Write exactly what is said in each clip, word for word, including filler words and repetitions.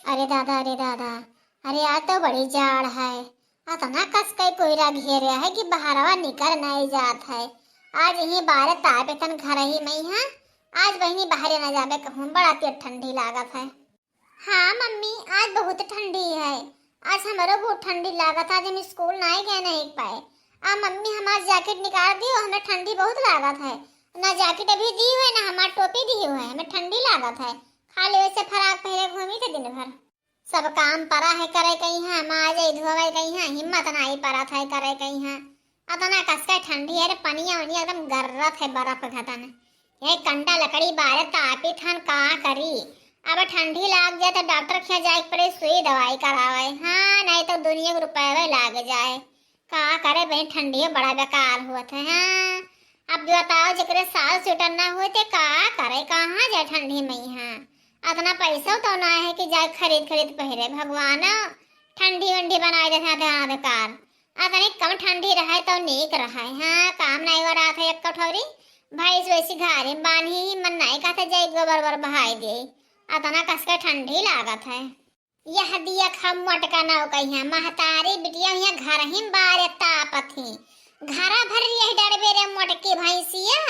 अरे दादा, अरे दादा, अरे आज तो बड़ी जाड़ है। अतना कस के कोहरा घेरे है कि बहरवा निकर नहीं जात है। आज यहीं बारे ताप इतन घर ही मइहाँ। आज बहिनी बाहरे न जाबे कहूँ, बड़ा तेज ठंडी लागत है। हाँ मम्मी, आज बहुत ठंडी है। आज हमरो बहुत ठंडी लागत है, आज हम स्कूल नहीं गए नहीं पाए। आ मम्मी हमार जैकेट निकाल दियो, हमें ठंडी बहुत लागत है। ना जैकेट अभी दी है, ना हमार टोपी दी है, हमें ठंडी लागत है। खाली वैसे फराक पहरे घूमी थे दिन भर। सब काम परा है करे कइहाँ, माजे धोवे कइहाँ, हिम्मत नाहीं परत है करे कइहाँ। अतना कस के ठंडी है रे, पनिया वनिया एकदम गर्रत है बर्फ घतन। ये कंडा लकड़ी बारे तापित हन, का करी? अब ठंडी लाग जाए तो डॉक्टर खियाँ जाए के पड़े, सुई दवाई करावे। हाँ, नहीं तो दुनिया के रुपये लाग जाए। का करे बहिन, ठंडियो बड़ा बेकार होत है। हाँ, अब बताओ, जेकरे साल स्वेटर ना होए ते का करे, कहाँ जाए ठंडी मइहाँ? अतना पैसा तो ना है कि जाए खरीद खरीद पहिरे। भगवान ठंडी वंडी बनाए देते आधे आधे कार। अतनी कम ठंडी रहे तो नीक रहे। हाँ, काम नहीं हो रहा था एक कठौरी, भैंस वैसी घारी बांधी ही मन नहीं कहते जाए गोबर वर बहाई दे। अतना कस के ठंडी लागत है। यह दिया खा मोटका नौ कहिया, महतारी बिटिया हिया घर ही बारे तापत ही। घरा भर यह डरबे रे मोटकी भैंसिया,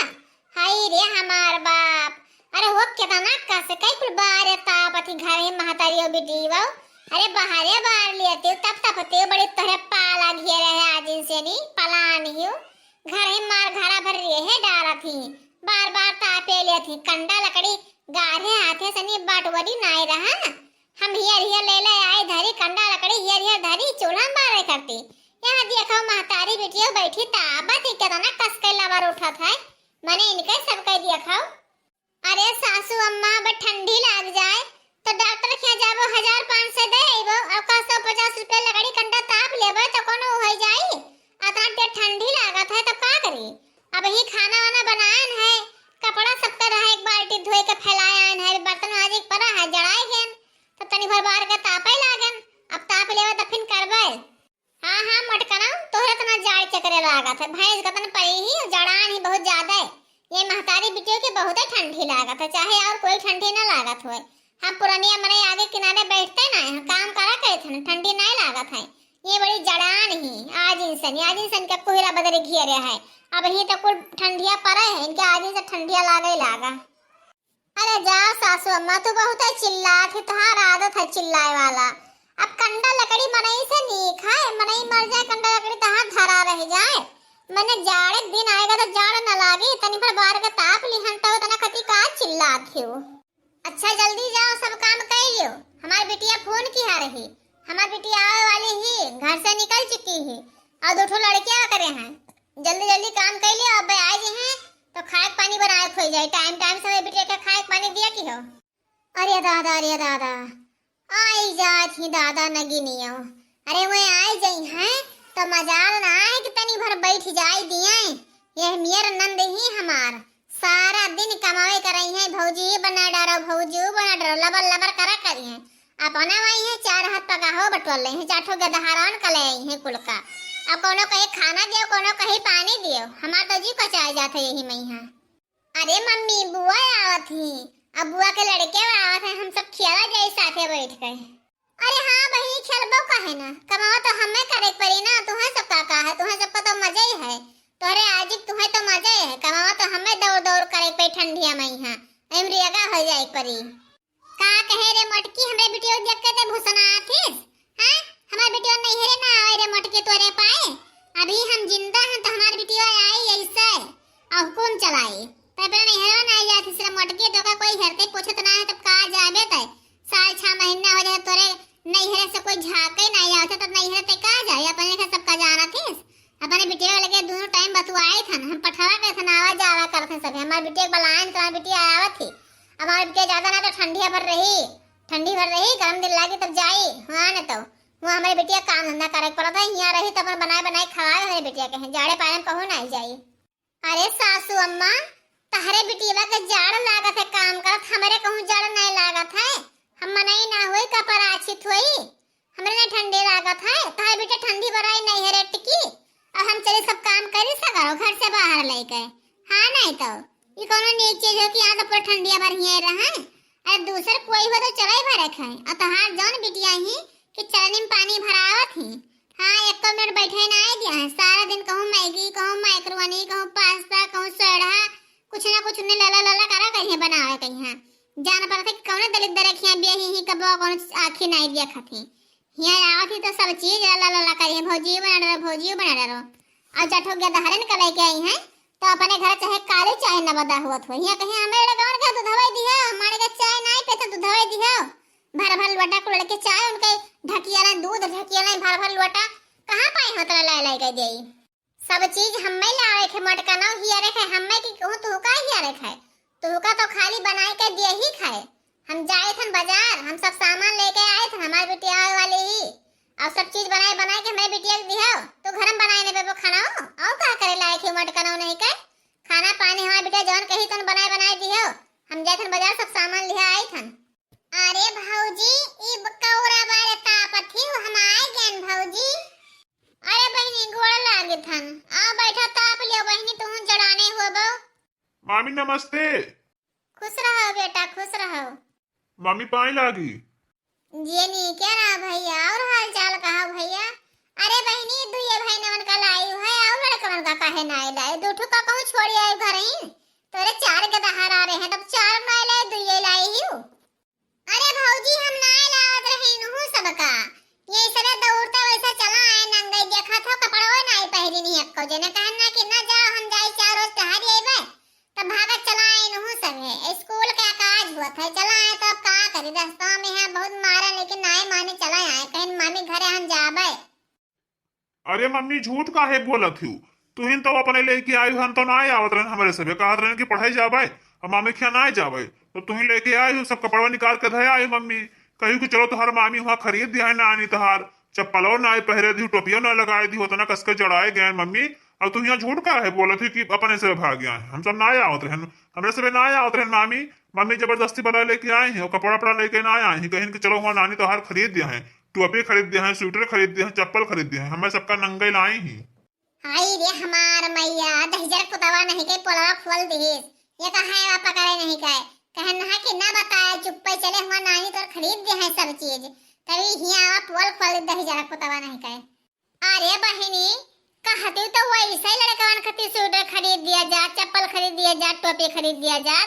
हाय रे हमार बाप। अरे वो कितना कस कई कुल बारे तापत ही घर ही महतारी और बिटिया। अरे बाहरे बार लेते तब तपते बड़ी तोहरे पाला घेरे है आज इनसे नी पलान ही। घर ही मार घरा भर रहे डारत ही, बार बार तापे लेत ही। कंडा लकड़ी गाढ़े हाथे से नी बाटवरी नाय रहा। हम हियर हियर ले ले आई धरी, कंडा लकड़ी हियर हियर धरी, चूल्हा में बारे करती। यहाँ देखो महतारी बिटिया बैठी ताबत ही, कितना कस के लवर उठत है। मने इनके सब कह दिया खाओ। अरे सासू अम्मा, अब ठंडी लाग जाए तो डॉक्टर के जाबो, हजार पाँच सौ दे अइबो, अब का सौ पचास रुपया लकड़ी कंडा ताप लेबो तो कोनो हो जाई। अतना तेज ठंडी लागत है तब का करी? अब ही खाना वाना बनायन है, कपड़ा सबके रहा एक बाल्टी धोए के फैलाए आयन है, बर्तन माजे के पड़ा है, जड़ाए गन, तो तनी भर बार के तापे लागन। अब ताप लेबे तो फिर करबे। हाँ, हाँ, मोटकनऊ, तोहरे तना जाड़ चकरे लागत है। भैंस गतन परी ही, जड़ान ही बहुत ज्यादा है। ये महतारी बिटियों के बहुत ठंडी लागत है, चाहे और कोई ठंडी ना लागत होए। हम पुरनिया मनई आगे किनारे बैठते ना हैं, काम करा करे थे ना, ठंडी नहीं लागत है। ये बड़ी जड़ान ही, आज इंसन, आज इंसन का कोहरा बदरे घेरे है। अब ही तो कुल ठंडिया पड़े है, इनके आज से ठंडिया लागे लागा। अरे जाओ सासू अम्मा, तू बहुत है चिल्लात ही, तहार आदत है चिल्लाए वाला। अब कंडा लकड़ी मनई से नीक है, मनई मर जाए, कंडा लकड़ी तहार धरा रह जाए। मने जाड़े के दिन आएगा तो जाड़ न लागी, तनी भर बार के ताप लिहन तो इतना कति का चिल्लात ही हो। अच्छा जल्दी जाओ, सब काम कर लियो, हमार बिटिया फोन किहा रही, हमार बिटिया आवे वाली ही, घर से निकल चुकी ही, और दो ठो लड़के आ करे हैं। जल्दी जल्दी काम कर लियो, अब आए जे हैं तो खाए के पानी बनाए खोई जाए, टाइम टाइम से बिटिया के खाए के पानी दिया की हो। अरे दादा, अरे दादा, आई जात ही दादा नगिनियो। अरे वह आई जाई हैं तो मजाल ना आए कि तनी भर बैठ जाए दिए। यह मेर नंद ही हमार सारा दिन कमावे करई हैं, भौजी ये बना डारो, भौजी वो बना डारो, लबर लबर करा करी हैं। अपना वही है चार हाथ पका हो बटोर ले हैं, चार ठो गदहारान कले आई हैं कुल का। अब कोनो कहे खाना दियो, कोनो कहे पानी दियो, हमार तो जी कचाए जात है यही मइहाँ। अरे मम्मी, बुआ आवत ही, अब बुआ के लड़के आवत हैं, हम सब खेला जाई साथे बैठ के। अरे हाँ बहिनी, खेलबो काहे ना, कमावा तो हमें करे के पड़ी ना, तुहें सब का का है, तुहें सबका तो मजा ही है, तोहरे आजिक तुहें तो मजा ही है, कमावा तो हमें दौड़ दौड़ करे के पड़ी ठंडिया मइहाँ, एमरियागा हो जाए के पड़ी। का कहे रे मोटकी, हमरे बिटिया देख के ते भूसना आथिस? हाँ, हमार बिटिया नैहरे ना आवे रे मोटकी तोरे पाए। अभी हम जिंदा हैं तो हमार बिटिया आई ऐसे और हुकुम चलाई। तब नैहरे ना आई आथिस रे मोटकी, तो का कोई हेरते पूछत ना है तब का जाबे ते? साल छह महीना हो जाए तोरे नैहरे से कोई झाके ना आवत है तब नैहरे ते का जाए? अपने के सबका जाना थिस। अपने बिटिया लगे दोनों टाइम बतुआई थन, हम पठवा के थन आवा जावा करत हैं सब। हमार बिटिया के बलायन तो हमार बिटिया आवत थी। अब हमार बिटिया ज्यादा ना तो ठंडिया भर रही, ठंडी भर रही, गरम दिन लागी तब जाई। हाँ न तो वहाँ हमारे बिटिया काम धंधा करे के पड़त है, यहाँ रही तो अपन बनाए बनाए खवाए हमारे बिटिया के हैं, जाड़े पाए में कहूँ ना आई जाई। अरे सासू अम्मा, तहरे बिटिया के जाड़ लागत है काम करत, हमरे कहूँ जाड़ नहीं लागत है। हम मनई ना हुई का पराछित हुई, हमरे ना ठंडी लागत है। तहरे बिटिया ठंडी बराई नहीं है रे टिकी, अब हम चली सब काम करी सगरो घर से बाहर लेके। हाँ नहीं तो ये कोनो नीक चीज हो कि यहाँ तो पूरा ठंडिया भर ही रहे। अरे दूसर कोई हो तो चलइ भरे खाए, अउर तोहार जौन बिटिया ही कि चलनी में पानी भरावत ही। हाँ, एको मिनट बैठे नाहीं दिया है, सारा दिन कहूँ मैगी, कहूँ मैक्रोनी, कहूँ पास्ता, कहूँ सोडा, कुछ ना कुछ उन्हें लला लला करा करिहैं बनावे करिहैं। जान पड़त है कि कौने दलित दरखिया बिया ही, ही कबो कौनो आँखी नाहीं देखत ही। हियाँ आवत ही तो सब चीज लला लला करिहैं, भौजी बना डरो, भौजी बना डरो। अउर जठो गदहरन का लइके आई हैं, तो अपने घर चाहे काली चाहे नवदा होत हो। हियाँ कहीं हमें लड़कवन के दुधवई दिहो, हमारे के चाय नाहीं पे तो दुधवई दिहो। भर भर लोटा कुल लड़के चाय उनके ढकिया लाई, दूध ढकिया लाई, भर भर लोटा कहाँ पाई हो तोरा लाई लाई के देई? सब चीज हम्मे लावे के मोटकनौ हियरे खाए, हम्मे की कहूँ तू का हियरे खाए? तू का तो खाली बनाए के दिए ही खाए। हम जाए थन बाजार, हम सब सामान लेके आए थन, हमार बिटिया आवे वाली ही। अउर सब चीज बनाए बनाए के हमारे बिटिया के दिहो। तू घर में बनाए ने बेबो खाना हो? अउर का करे लायक ही मोटकनौ नहीं के? खाना पानी हमार बिटिया जौन कही तौन बनाए बनाए दिहो। हम जाए थन बाजार, सब सामान लिहा आए थन। अरे भौजी, ई ब-, कौरा बारे तापत ही, हम आए गएन भौजी। अरे बहिनी, गोड़ लागे थन। आ बैठा, ताप लियो बहिनी, तू जड़ाने होबो। मामी नमस्ते। खुश रहो बेटा, खुश रहो। मामी पाई लागी। जे नीके रहा भैया, अउर हाल चाल कहा भैया? अरे बहिनी, दुइये भाई नवन का लाई है, अउर लड़कवन का काहे नाहीं लाई? दू ठो का कहूँ छोड़ी आई घर ही। तोरे चार गदहर आ रहे हैं, तब चार नाहीं लाई, दुइये लाई ही। अरे भौजी, हम नाहीं लावत रहे इनहू सबका। ये सबे दौड़ते वैसे चला आए, नंगई देखत हो, कपड़ो नाहीं पहिरी नहीं एको जने। कहन ना कि ना जाओ, हम जाई चार रोज टहर अइबे। तब भागत चला आए इनहू सबे। स्कूल के अकाज होत है, चला आए तो अब का करी, रस्ता में है बहुत मारे, लेकिन नाहीं माने चला आए। कहन मामी घरे हम जाबे। अरे मम्मी, झूठ काहे बोलत हू? तुहिन तो अपने लेके आई हन, तो नाहीं आवत रहन हमरे सबे, कहत रहन कि पढ़ाई जाबे, हम मामी खिया नाहीं जाबे। तो तुहिन लेके आई हू, सब कपड़वा निकाल के धया आई मम्मी। कही कि चलो तोहार मामी हुआँ खरीद दिया है नानी तोहार, चप्पलो नाहीं पहिरे दी, टोपियो नाहीं लगाए दी, उतना कस के जड़ाए गए मम्मी। अउर तू हियाँ झूठ काहे बोलत हू कि अपने सबे भाग गया है? हम सब नाहीं आवत रहन, हमरे सबे नाहीं आवत रहन मामी। मम्मी जबरदस्ती बला लेके आई हैं, अउर कपड़ा वपड़ा लेके नाहीं आई हैं, कहिन कि चलो हुआँ नानी तोहार खरीद दिया है। टोपी खरीद दिया है, स्वेटर खरीद दिया है, चप्पल खरीद दिया है, हमें सबका नंगे लाई ही। हाय रे हमार मैया, दहिजर पुतवा नहीं के पोलवा खोल दिहिस। ये कहे वा पकड़े नहीं के, कहन है कि ना बताए, चुप्पे चले हुआँ नानी तोर खरीद दिया है सब चीज। तभी हियाँ आवा पोल खोल दहिजर पुतवा नहीं के। अरे बहिनी, कहती तो वैसे ही लड़कवन खातिर स्वेटर खरीद दिया जा, चप्पल खरीद दिया जा, टोपी खरीद दिया जा,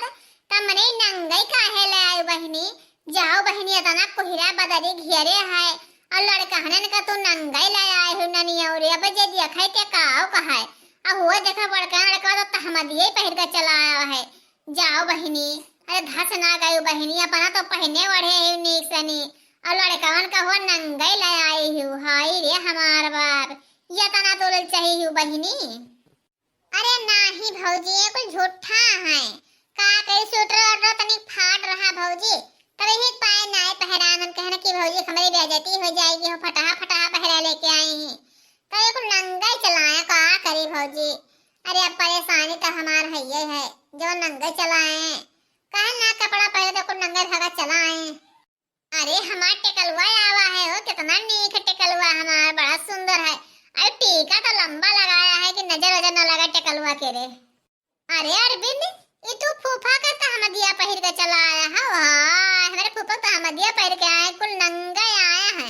त मने नंगई काहे ले आई बहिनी? जाओ बहिनी, इतना कोहरा बदरी घेरे है, अउर लड़कहनन का तू नंगई ले आए हो ननी, अउर अब जे देखै ते काव कहै, अउर वो देखा बड़का लड़का तो तहमदिये पहिर के चला आया है। जाओ बहिनी, अरे धस ना गई बहिनी, अपना तो पहिने ओढ़े ही नीक सनी, अउर लड़कवन का हो नंगई ले आई हू। हाय रे हमार बाप, ये तना तोलल चाही हू बहिनी। अरे नाही भौजी, ये कुल झूठा है। का कही, स्वेटर ओटर तनी फाट रहा भौजी, तब यही पाए नाय पहरान। हम कहना कि भौजी हमरी बेइज्जती हो जाएगी, हो फटाहा फटाहा पहरा लेके आई हैं, तो ये कुल नंगा ही चलाए, का करी भौजी। अरे अब परेशानी तो हमार है ये है, जो नंगा ही चलाए, कहे ना कपड़ा पहले तो कुल नंगा ही भागा चलाए। अरे हमार टेकलुआ आवा है हो, कितना नीक टेकलुआ हमार, बड़ा सुंदर है। अरे टीका तो लंबा लगाया है कि नजर वजर न लगे टेकलुआ के रे। अरे अरविंद, ई तू फूफा का तहमदिया पहिर के चला आया है? हाय, हमारे फूफा तहमदिया पहिर के आए, कुल नंगे आया है।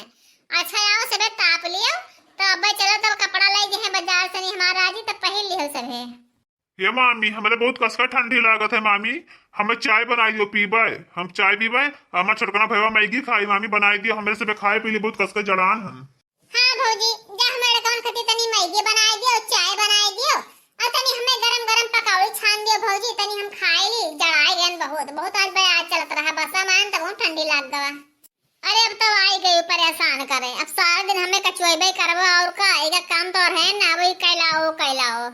अच्छा आओ सबे ताप लियो, तो अब चलो तब कपड़ा ले गए हैं बाजार से, नहीं हमारा राजी तब पहिर लियो सबे। ये मामी, हमरे बहुत कसका ठंडी लागत है मामी, हमें चाय बनाई दियो, पीबे। हम चाय पीबे, हमार छोटकना भैया मैगी खाई, मामी बनाई दियो, हमरे सबे खाए पी ली, बहुत कसका जड़ान हम। हाँ भौजी, जा हमारे कौन खती तनी मैगी बनाई दियो, चाय बनाई दियो, और तनी हमें गरम गरम पकौड़ी छान दियो भौजी, तनी हम खाए ली, जड़ाए गए बहुत, बहुत आज बड़ा आज चलत रहा, बसा मान तब हम ठंडी लाग गवा। अरे अब तो आई गई परेशान करे, अब सारा दिन हमें कचुएबे करबो और का, एक काम तो है ना, वही कैलाओ कैलाओ।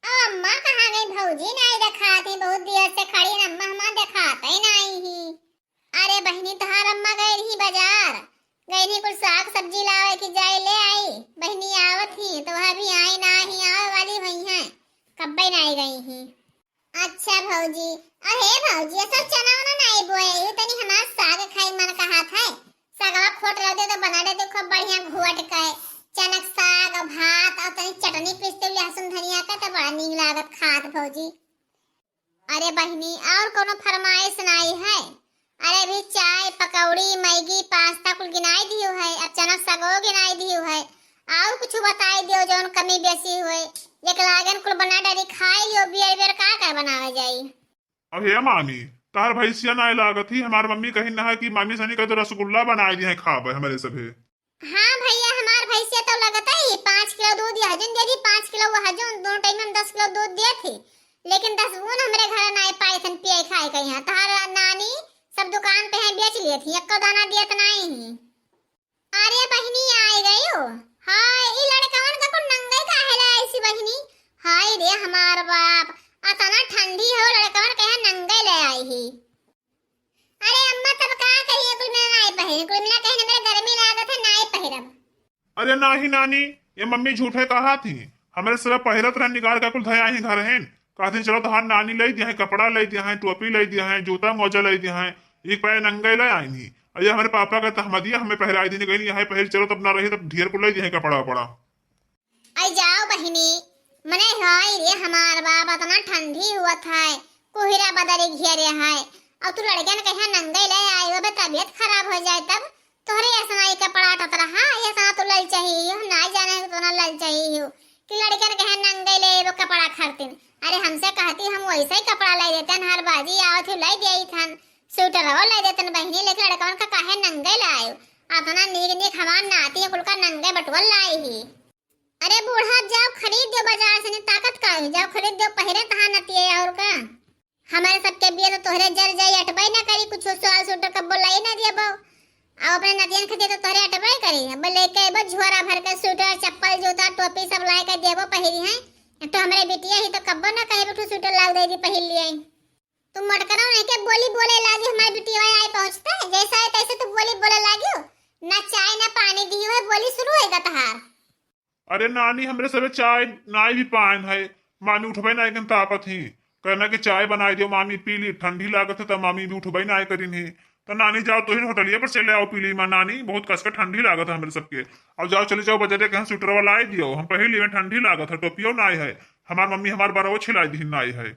अब अम्मा कहाँ गई? भौजी नाई देखात ही, बहुत देर से खड़ी न अम्मा हमार देखात ही नाई ही। अरे बहिनी, तोहार अम्मा गई रही बाजार, गई रही कुछ साग सब्जी लावे कि जाए ले आई। बहिनी आवत ही तो वह भी आई ना ही, आवे वाली हुई हैं, कब्बे नाई गई ही। अच्छा भौजी, अहे भौजी, ये सब चना वना नाई बोए, ये तनी हमार साग खाई मन कहा था। सगवा खोट रहते तो बना देते खूब बढ़िया घोट के, चनक साग और भात और तनी चटनी पीसते लहसुन धनिया का, तो बड़ा नीक लागत खात भौजी। अरे बहिनी, और कोनो फरमाइश नाई है? अरे अभी चाय, पकौड़ी, मैगी, पास्ता कुल गिनाई दियो है, अब चना सगो गिनाई दियो है, और कुछ बताई दियो जौन कमी बेसी हुए। एक लागन कुल बना डारी खाई लियो, बियर बियर का का बनावे जाई। अब हे मामी, तहार भैंसिया नाय लागत ही, हमार मम्मी कही ना है कि मामी सनी का तो रसगुल्ला बनाई दी है खाबे हमरे सभे। हाँ भैया, हमार भैंसिया तो लगत ही पाँच किलो दूध या हजून दे दी, पाँच किलो वो हजून, दोनों टाइम हम दस किलो दूध दे थी, लेकिन दस बून हमरे घर नाय पाए थन पिए खाए के यहाँ। तहार नानी सब दुकान पे है बेच लिए थी, एक्को दाना दियत नाई ही। अरे बहिनी, आए गयो। हाय, ई लड़कवन का कुल नंगे काहे ले आई सी बहिनी? हाय रे हमार बाप, अतना ठंडी हो, लड़कवन कहे नंगे ले आई ही। अरे अम्मा, तब का करिए, कुल मिला नाई पहिरे, कुल मिला कहे ना मेरे गर्मी लागत है, नाई पहिरब। अरे नाही नानी, ये मम्मी झूठे कहा थी, हमरे सब पहिरत रहन निकाल के कुल धया ही घर हैं। कहती चलो तहार नानी ले दिया है, कपड़ा ले दिया है, टोपी ले दिया है, जूता मोजा ले दिया है, एक पैर नंगे ले आई नहीं। और ये हमारे पापा का तहमदिया हमें पहराई देने गई, यहाँ पहले चलो तब ना रही तब ढेर को ले दिया है कपड़ा वपड़ा। आई जाओ बहिनी, मने हाय रे हमार बाप, अतना ठंडी हुआ था, कोहिरा बदरी घेरे है, और तू लड़कियन के यहाँ नंगे ले आई हो बे, तबीयत खराब हो जाए तब। तोहरे ऐसा ही कपड़ा अटत रहा, ऐसा तो लल चाहिए हो, ना जाने तो ना लल चाहिए हो कि लड़कियन के यहाँ नंगे ले वो कपड़ा खरतीन। अरे हमसे कहती हम वैसे ही कपड़ा ले देते हैं, हर बाजी आवत हो ले दे थन, स्वेटर वो ले देतन बहिनी, लेकिन लड़कवन का काहे नंगे लाए? अतना नीक नीक हमार नाती है, कुल का नंगे बटुअल लाई ही। अरे बूढ़ा, जाओ खरीद दो बाजार से, नहीं ताकत का है, जाओ खरीद दो, पहिरे तहार नतिया और का। हमारे सबके बिया तो तोहरे जर जाई, अटबई ना करी, कुछ सवाल सूटर कब्बो लाई ना दिया बो। अब अपने नतियन खातिर तो तोहरे अटबई करी, अब लेके अइबो झोरा भर के स्वेटर, चप्पल, जूता, टोपी सब लाए के देबो पहिरी हैं। एक तो हमरे बिटिया ही तो कब्बो ना कहे बेटू स्वेटर लाग दे दी पहिर लिए। तू मटकरा नहीं के बोली बोले लागी, हमारे बिटिया आई पहुँचते जैसा है तैसे तू बोली बोले लागी हो। ना चाय ना पानी दी है, बोली शुरू होएगा तहार। अरे नानी, हमरे सबे चाय नाई भी पाएन है, मामी उठबे नाई कन तापत ही। कहना कि चाय बनाई दियो मामी, पी ली, ठंडी लागत है, त मामी भी उठबे नाई करिन ही। तो नानी जाओ, तोहिन होटलिया पर चले आओ, पी ली माँ नानी, बहुत कस के ठंडी लागत है हमरे सबके। अब जाओ, चले जाओ बजारे, कहाँ स्वेटर वाला आई दियो, हम पहिर लिए, ठंडी लागत है, टोपियो नाई है, हमार मम्मी हमार बरवो छिलाई दी नाई है।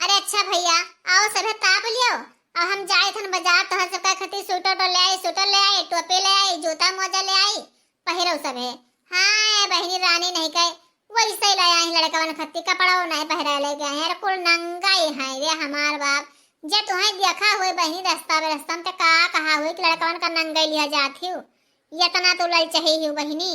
अरे अच्छा भैया, आओ सभे ताप लियो। अब हम जाए थन बाजार, तोहर सबका खातिर स्वेटर ले आई, स्वेटर ले आई, टोपी ले आई, जूता मोजा ले आई, पहिरो सभे। हाँ, ए बहिनी रानी नहीं कहे, वैसे ही ले आई लड़कवन खातिर, कपड़ा नहीं पहिरा ले गए हैं, कुल नंगा ही है रे हमार बाप। जे तुहें देखा हुए बहिनी रास्ता में, रास्ता में ते का कहा हुए कि लड़कवन का नंगा ही लिया जात ही हो, इतना तो लल चाहिए ही बहिनी।